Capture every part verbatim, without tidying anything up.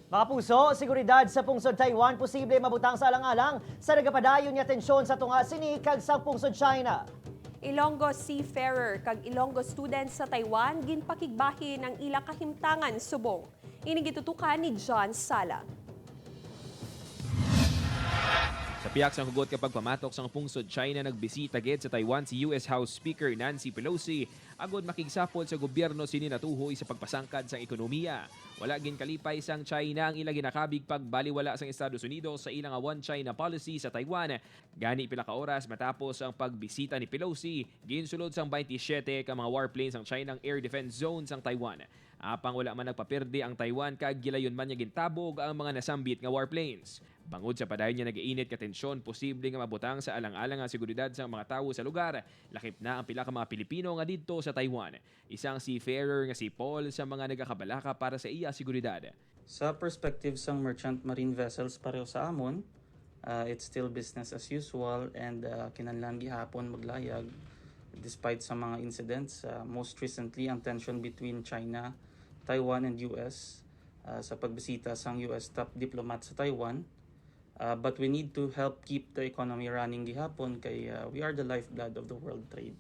Mga puso, seguridad sa pungsod Taiwan posible mabutang sa alang-alang sa nagapadayon nga tensyon sa tunga sini kag sa pungsod China. Ilonggo seafarer kag Ilonggo students sa Taiwan ginpakigbahin ang ila kahimtangan subong. Ini gitutukan ni John Sala. Sa pihak sang hugot kag pagpamatok sang pungsod China, nagbisita gid sa Taiwan si U S House Speaker Nancy Pelosi agod makigsapol sa gobyerno sini natuhoy sa pagpasangkad sang ekonomiya. Wala ginkalipay sang China ang ila ginakabig pagbaliwala sang Estados Unidos sa ila nga One China Policy sa Taiwan. Gani pila ka oras matapos ang pagbisita ni Pelosi, ginsulod sang twenty-seven ka mga warplanes sang China ang air defense zone sang Taiwan. Apang wala man nagpapirdi ang Taiwan kag gilayon man niya gintabog ang mga nasambit nga warplanes. Bangod sa padayon nga nagainit nga tensyon posible nga mabutang sa alang-alang nga seguridad sang mga tawo sa lugar, lakip na ang pila ka mga Pilipino nga didto sa Taiwan. Isang seafarer nga si Paul sa mga nagakabalaka para sa iya seguridad. Sa perspective sang merchant marine vessels, pareho sa amon, uh, it's still business as usual and uh, kinahanglan gihapon maglayag despite sa mga incidents. Uh, most recently, ang tension between China, Taiwan, and U S uh, sa pagbisita sang U S top diplomat sa Taiwan. Uh, but we need to help keep the economy running gihapon kay uh, we are the lifeblood of the world trade.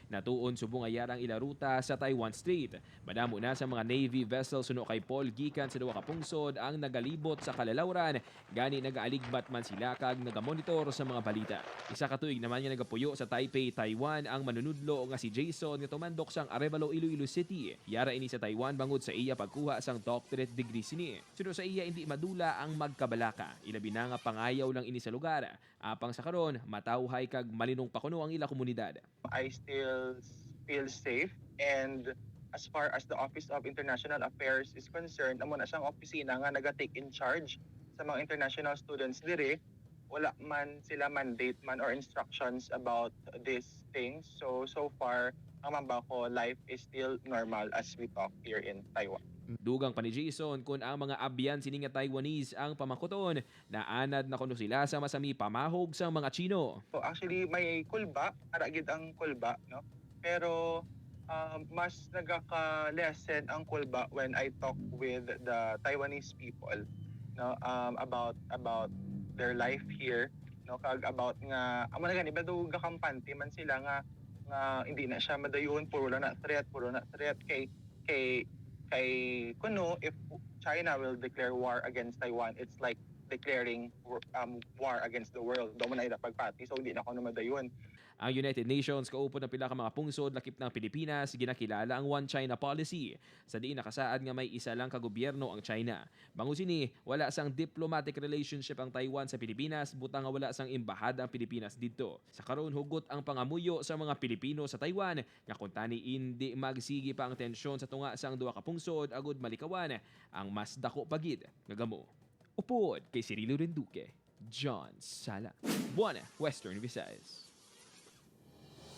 Natuon subong nga yara ang ila ruta sa Taiwan Strait. Madamo na sa mga Navy vessels suno kay Paul gikan sa duha ka pungsod ang nagalibot sa kalalawran, gani nagaaligbat man sila kag nagamonitor sa mga balita. Isa ka tuig naman nga nagapuyo sa Taipei, Taiwan ang manunudlo nga si Jason nga tumandok sang Arevalo, Iloilo City. Yara ini sa Taiwan bangod sa iya pagkuha sang doctorate degree sini. Suno sa iya, indi madula ang magkabalaka, ilabi na nga pangayaw lang ini sa lugar. Apang sa karon, matawhay kag malinong pa kuno ang ila komunidad. I still feel safe. And as far as the Office of International Affairs is concerned, amo na siyang opisina nga naga-take in charge sa mga international students diri. Wala man sila mandate man or instructions about these things. So, so far, ang mamba ko, life is still normal as we talk here in Taiwan. Dugang pa ni Jason, kun ang mga abyan sini nga Taiwanese ang pamangkuton, naanad na kuno sila sa masami pamahog sang mga Chino. So, actually, may kulba, ara gid ang kulba, no? Pero um, mas nagaka-lessen ang kulba when I talk with the Taiwanese people, no, um, about about their life here, no, kag about nga amo na gani ba daw gakampante man sila nga nga hindi na siya madayon, puro lang na threat, puro na threat kay kay kay kuno if China will declare war against Taiwan, it's like declaring um, war against the world. Daw man na ila pagpati, so hindi na kuno madayon. Ang United Nations kaupod ang pila ka mga pungsod, lakip na ang Pilipinas, ginakilala ang One China Policy, sa diin nakasaad nga may isa lang ka gobyerno ang China. Bangod sini, wala sang diplomatic relationship ang Taiwan sa Pilipinas, butang nga wala sang embahada ang Pilipinas didto. Sa karon, hugot ang pangamuyo sa mga Pilipino sa Taiwan nga kuntani indi magsigi pa ang tensyon sa tunga sang duha ka pungsod agud malikawan ang mas dako pa gid nga gamo. Upod kay Cirilo Renduque, John Sala, One Western Visayas.